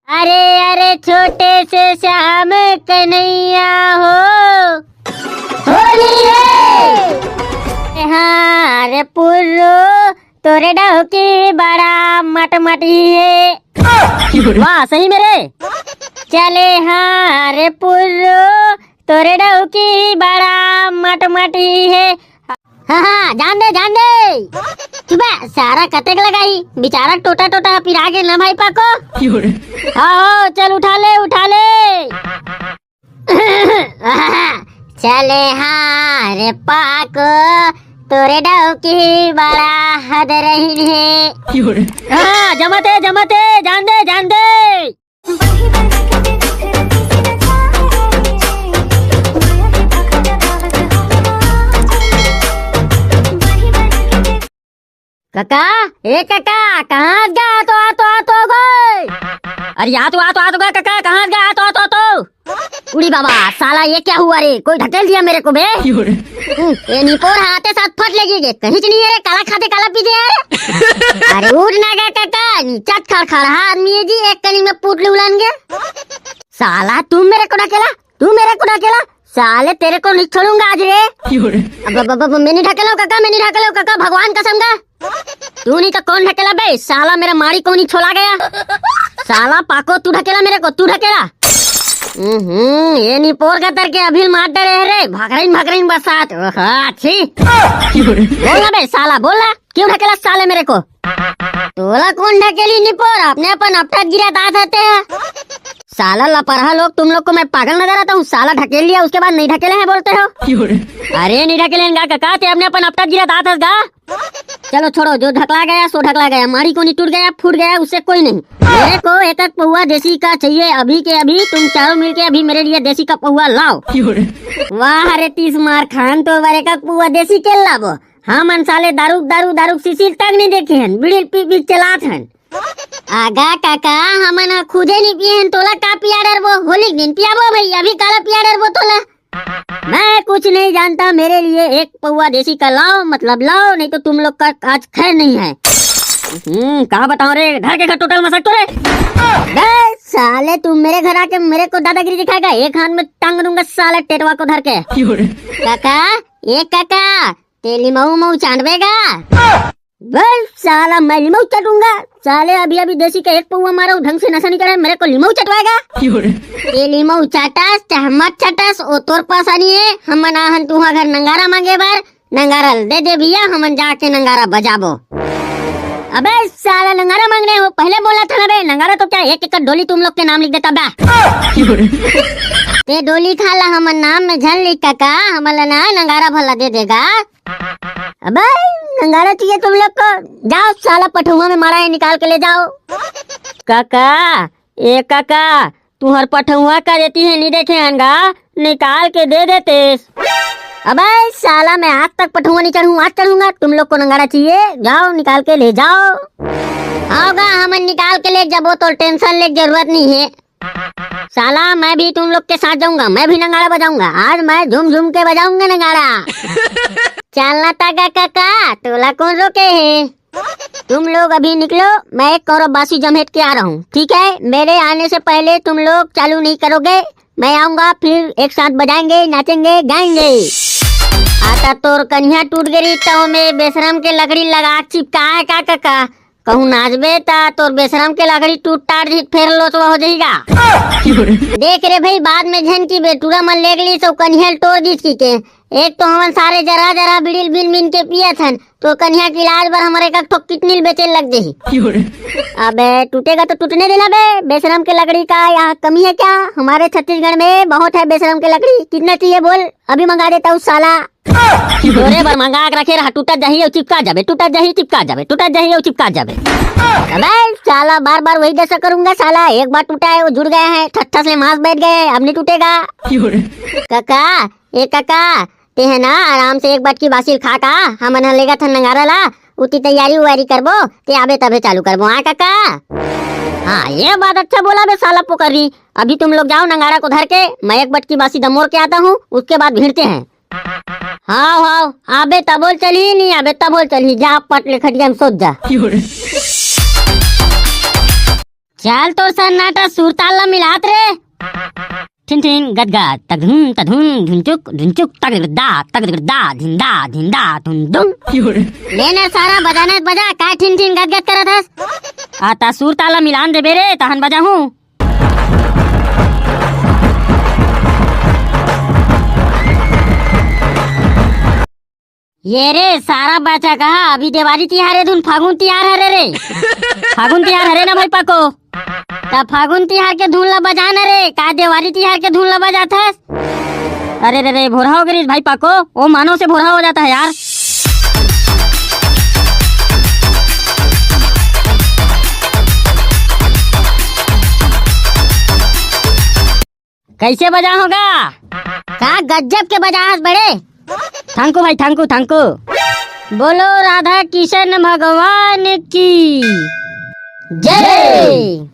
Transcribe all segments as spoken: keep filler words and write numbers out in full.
अरे अरे छोटे से श्याम कन्हैया हो, होली है। हाँ रे पुर्रो, तोरे डौकी बड़ा मटमटी है। वाह, सही में रे। चले हाँ रे पुर्रो, तोरे डौकी बड़ा मटमटी है। हाँ हाँ, जान दे, जान दे। चुबे, सारा कतेक लगाही, बेचारा टोटा टोटा पिरा गे ना भाई पाको। हाँ हो, चल उठा ले, उठा ले। चले हाँ रे पाको, तोरे डौकी बड़ा हद रही है। हाँ, जमते, जमते, जान दे, जान दे। कका, ए कका, कहाँ गा? तो आ, तो आ, तो गए। अरे आ तो, आ तो, आ तो गा कका, कहाँ गा? आ तो, आ तो, आ तो। उड़ी बाबा, साला ये क्या हुआ रे? कोई ढकेल दिया मेरे को बे। हम्म, ये निपोर हाथे साथ फट लेगी के। कहीं नहीं है रे, काला खाते काला पीते है रे। अरे उठ ना गा कका, नीचा खड़खड़ा आदमी है जी, एक कनी में पुटली उलान गया। साला तू मेरे को ढकेला, तू मेरे को ढकेला, साले तेरे को नहीं छोड़ूंगा आज रे। अब, अब, अब, अब मैं नहीं ढकेला हूँ काका, मैं नहीं ढकेला हूँ काका, भगवान कसम का। तू नहीं तो कौन ढकेला बे? साला मेरा माड़ी कोनी छोला गया। साला पाको तू ढकेला मेरे को, तू ढकेला। हम्म, ये नहीं पोर का तर के अभी मार डरे है रे, भगरीन भगरीन बसात। ओहो, अच्छी। बोलना बे साला, बोलना। क्यों ढकेला साले मेरे को? तोला कौन ढकेली निपोर? अपने अपन अपटा गिरा दांत हते हैं। साला लपरहा लोग, तुम लोग को मैं पागल नजर आता हूँ? साला ढकेल लिया, उसके बाद नहीं ढकेले हैं बोलते हो? अरे नहीं ढकेले हैं गा कका, ते अपने अपन अपटा गिरा दांत हस गा। चलो छोड़ो, जो ढकला गया सो ढकला गया, माड़ी कोनी टूट गया, फूट गया, उससे कोई नहीं। मेरे को एक एक पौवा देसी का चाहिए अभी के अभी। तुम चारों मिलके अभी मेरे लिए देसी का पौवा लाओ। वाह रे तीस मार खान, तो बार एक एक पौवा देसी के लाबो। हमन साले दारू, दारू, दारू सीसी तक नहीं देखे हन, बीड़ी पी पी चलात हन। आगा काका, हमन ह खुदे नहीं पिए हन, तोला का पिया डरबो? होली के दिन पियाबो भाई, अभी काला पिया डरबो तोला? मैं कुछ नहीं जानता, मेरे लिए एक पौवा देसी का लाओ, मतलब लाओ, नहीं तो तुम लोग का आज खैर नहीं है। हम्म, का बताओ रे, धर के घर टोटल मसक तो रे। बे साले, तू मेरे घर आके मेरे को दादागिरी दिखाएगा, एक हाथ में टांग दूंगा साले टेटवा को धर के। काका, ए काका, ते लिमऊ मऊ चाटबे गा? बे साला, मैं लिमऊ चाटूंगा? साले, अभी अभी देसी का एक पौवा मारा हूँ, ढंग से नशा नहीं चढ़ा है, मेरे को लिमऊ चटवाएगा? ये लिमऊ चाटस चाहे मत चाटस, वो तोर परेशानी है। हमन आहन तुहा घर नंगारा मांगे बर, नंगारा दे दे भैया, हमन जाके नंगारा बजाबो। अबे साला, नंगारा मांगने हो, पहले बोला था ना बे, नंगारा तो क्या एक एकड़ डोली तुम लोग के नाम लिख देता बा। ते डोली खाला हमन नाम में झन लिख काका, हमन ला ना नंगारा भला दे देगा। अबे नंगारा चाहिए तुम लोग को, जाओ साला पठुआ में मारा है, निकाल के ले जाओ। काका, ए काका, तुहर पठुआ का देती है, नहीं देखे हन गा, निकाल के दे देते। अबे साला, मैं आज तक पठुआ नहीं चढ़ूँ, आज चढ़ूंगा। तुम लोग को नंगारा चाहिए, जाओ निकाल के ले जाओ। आओगा, हमन निकाल के ले जाबो, तो टेंशन ले जरूरत नहीं है। साला, मैं भी तुम लोग के साथ जाऊंगा, मैं भी नंगारा बजाऊंगा। आज मैं झूम झूम के बजाऊंगा नंगारा। चलना तागा काका, तोला कौन रोके है? तुम लोग अभी निकलो, मैं एक कौरव बासी जमेट के आ रहा हूँ, ठीक है? मेरे आने से पहले तुम लोग चालू नहीं करोगे, मैं आऊंगा, फिर एक साथ बजाएंगे, नाचेंगे, गाएंगे। आता तोर कन्हिया टूट गई तो में बेशरम के लकड़ी लगा चिपका है का काका? कहूँ नाचबे ता तोर बेशरम के लकड़ी टूट टाट जी, फेर लोचवा हो जाएगा। देख रे भाई, बाद में झन की बेटूरा मन लेग ली सो कन्हिया तोड़ दीस की के। एक तो हमन सारे जरा जरा बिड़िल बिन बिन के पियत हन, तो कन्हिया के इलाज बर हमर एक ठो किडनी बेचे लग जाही। अबे टूटेगा तो टूटने देना बे, बेशरम के लकड़ी का यहाँ कमी है क्या? हमारे छत्तीसगढ़ में बहुत है बेशरम के लकड़ी। कितना चाहिए बोल, अभी मंगा देता हूँ साला। तोरे बर मंगा के रखे रहा, टूटत जाही अउ चिपका जाबे, टूटत जाही चिपका जाबे, टूटत जाही अउ चिपका जाबे। अबे साला, बार बार वही दशा करूंगा साला, एक बार टूटा है, वो जुड़ गया है, ठट्ठा से मांस बैठ गए, अब नहीं टूटेगा। काका, ए काका, ते है ना, आराम से एक बटकी बासी ल खा का, हमन ह लेगत हन नंगारा ला, उती तैयारी उयारी करबो, ते आबे तभे चालू करबो, हाँ काका? हाँ, ये बात अच्छा बोला बे साला पोकरी। अभी तुम लोग जाओ नंगारा को धर के, मैं एक बटकी बासी दमोर के आता हूँ, उसके बाद भिड़ते हैं। हाव हाव, आबे तभो ले चलही, नहीं आबे तभो ले चलही, जा पट ले खटिया में सोच जा। चल तोर सन्नाटा सुरताल ला मिलात रे। ठिन ठिन गदगद, तगधुन तधुन, धुनचुक धुनचुक, तगदगदा तगदगदा, धिंदा धिंदा, धुंदुम। ले ना सारा बजाना बजा, काय ठिन ठिन गदगद करत हस? आ ता सुरताल ला मिलान देबे रे, तहन बजाहूं। ये रे सारा बाचा कहा, अभी देवारी तिहार हे धुन फागुन तिहार हरे रे। फागुन तिहार हरे ना भाई पाको? ता फागुन तिहार के धुन ला बजा ना रे, का देवारी तिहार के धुन ला बजाथस? अरे रे रे, भोरहा हो गे रिस भाई पाको, ओ मानव से भोरहा हो जाता है यार। कैसे बजा होगा? का गजब के बजा हस बड़े। Thank you भाई, thank you, thank you। बोलो राधा किशन भगवान की जय।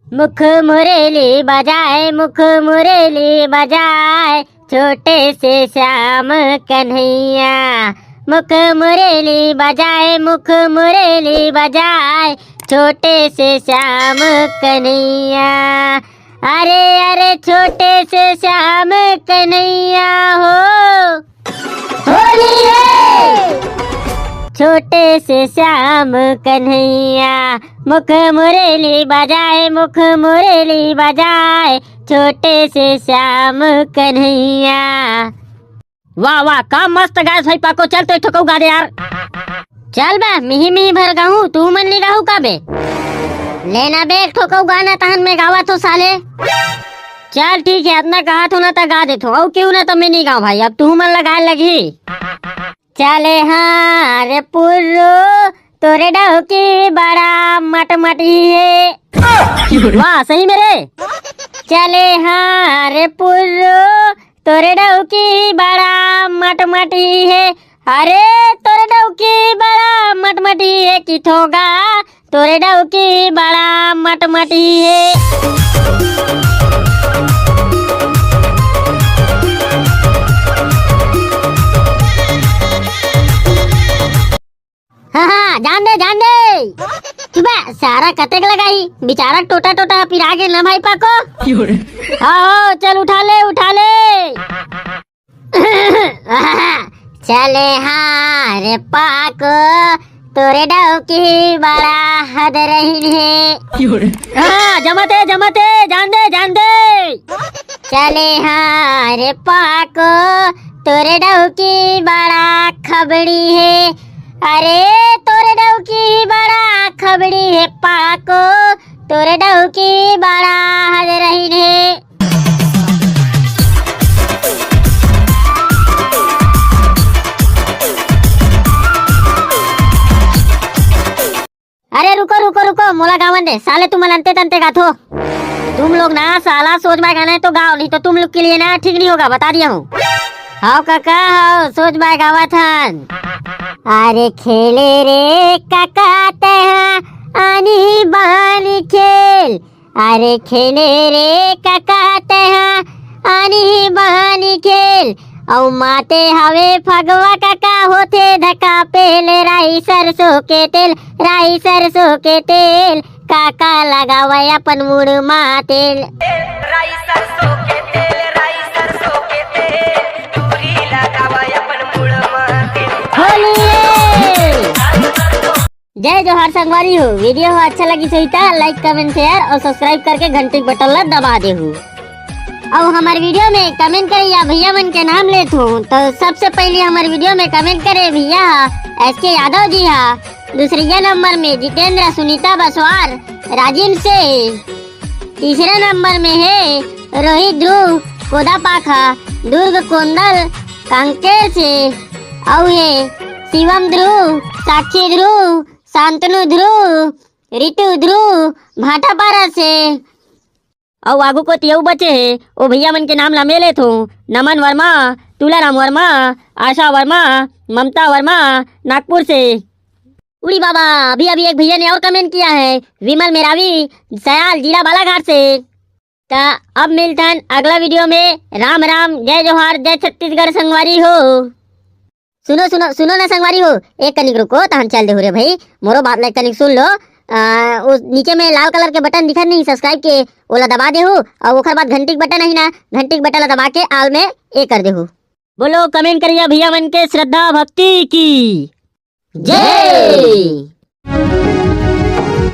मुख मुरली बजाए, मुख मुरली बजाए, छोटे से श्याम कन्हैया। मुख मुरली बजाए, मुख मुरली बजाए, छोटे से श्याम कन्हैया। अरे अरे छोटे से श्याम कन्हैया हो, होली है। छोटे से श्याम कन्हैया, मुख मुरली बजाए, मुख मुरली बजाए, छोटे से श्याम कन्हैया। वाह वाह, का मस्त गायस भाई पाको। चल तो एक ठोकऊ गा दे यार। चल बे, मिही मिही भर गाहूं, तू मन ली गाहू का बे? लेना बे, एक ठोकऊ गाना तहन मैं गावत हो साले। चल ठीक है, अतना कहा थो ना त गा देथो, अउ क्यों ना त मैं नहीं गाऊं भाई, अब तू मन लगाए लगी। चले हाँ रे पुर्रो, तोरे डौकी बड़ा मटमटी है। वाह, सही में रे। चले हाँ रे पुर्रो, तोरे डौकी बड़ा मटमटी है। अरे तोरे डौकी बड़ा मटमटी है कि थोगा, तोरे डौकी बड़ा मटमटी है। हाँ हाँ, जान दे जान दे। चुबा सारा कतेक लगाई, बेचारा टोटा टोटा पिरा गे ना भाई पाको। हाँ हो, चल उठा ले उठा ले। चले हाँ रे पाको, तोरे डौकी बड़ा हद रही है। हाँ, जमते जमते, जान दे जान दे। चले हाँ रे पाको, तोरे डौकी बड़ा खबड़ी है। अरे तोरे डौकी बड़ा खबड़ी है पाको, तोरे डौकी बड़ा हद रही है। अरे रुको रुको रुको, मोला गावन दे साले, तुमन अंते तंते गाथो। तुम लोग ना साला सोच बाय गाना है तो गाओ, नहीं तो तुम लोग के लिए ना ठीक नहीं होगा, बता दिया हूँ। हाव काका हाव, सोच बाय गावत हन। अरे खेले रे काका तेहा आनी बानी खेल, अरे खेले रे काका तेहा आनी बानी खेल, अउ माते हवे फगवा काका होथे धका पेल, राई सरसों के तेल, राई सरसों के तेल, काका लगावे अपन मुड़ मा तेल। राई सरसों के तेल, राई सरसों के तेल, टूरी लगावे अपन मुड़ मा तेल। होली है। जय जोहार संगवारी हो, video ह अच्छा लगिस होही त like, comment, share और subscribe करके घंटी के बटन ला दबा देहू। अउ हमर video में comment करे या भैया मन के नाम लेत हो, तो सबसे पहले हमर video में comment करे भैया ह एस के यादव जी हा, दूसरिया नंबर में जितेंद्र, सुनीता बसवार, राजिम से, तीसरे नंबर में हे रोहित ध्रुव, कोदापाखा, दुर्ग कोंदल, कांकेर से, अउ हे शिवम ध्रुव, साक्षी ध्रुव, शांतनु ध्रुव, रितु ध्रुव, भाटापारा से। अउ आगू कोती अउ बचे हे, ओ भैया मन के नाम ला मैं लेत हूँ, नमन वर्मा, तुलाराम वर्मा, आशा वर्मा, ममता वर्मा, नागपुर से। उड़ी बाबा, अभी अभी एक भैया ने और comment किया है, विमल मेरावी, सयाल, जिला बालाघाट से। त अब मिलथन अगला video में। राम राम, जय जोहार, जय छत्तीसगढ़ संगवारी हो। सुनो सुनो सुनो ना संगवारी हो, एक कनिक रुको, तहन चल देहू रे भाई, मोरो बात ला एक कनिक सुन लो। आ, वो नीचे में लाल कलर के बटन दिखत नहीं सब्सक्राइब के, ओला दबा देहू, और ओकर बाद घंटी के बटन है ना, घंटी के बटन ला दबा के all में ए कर देहू। बोलो कमेंट करिया भैया मन के श्रद्धा भक्ति की जय।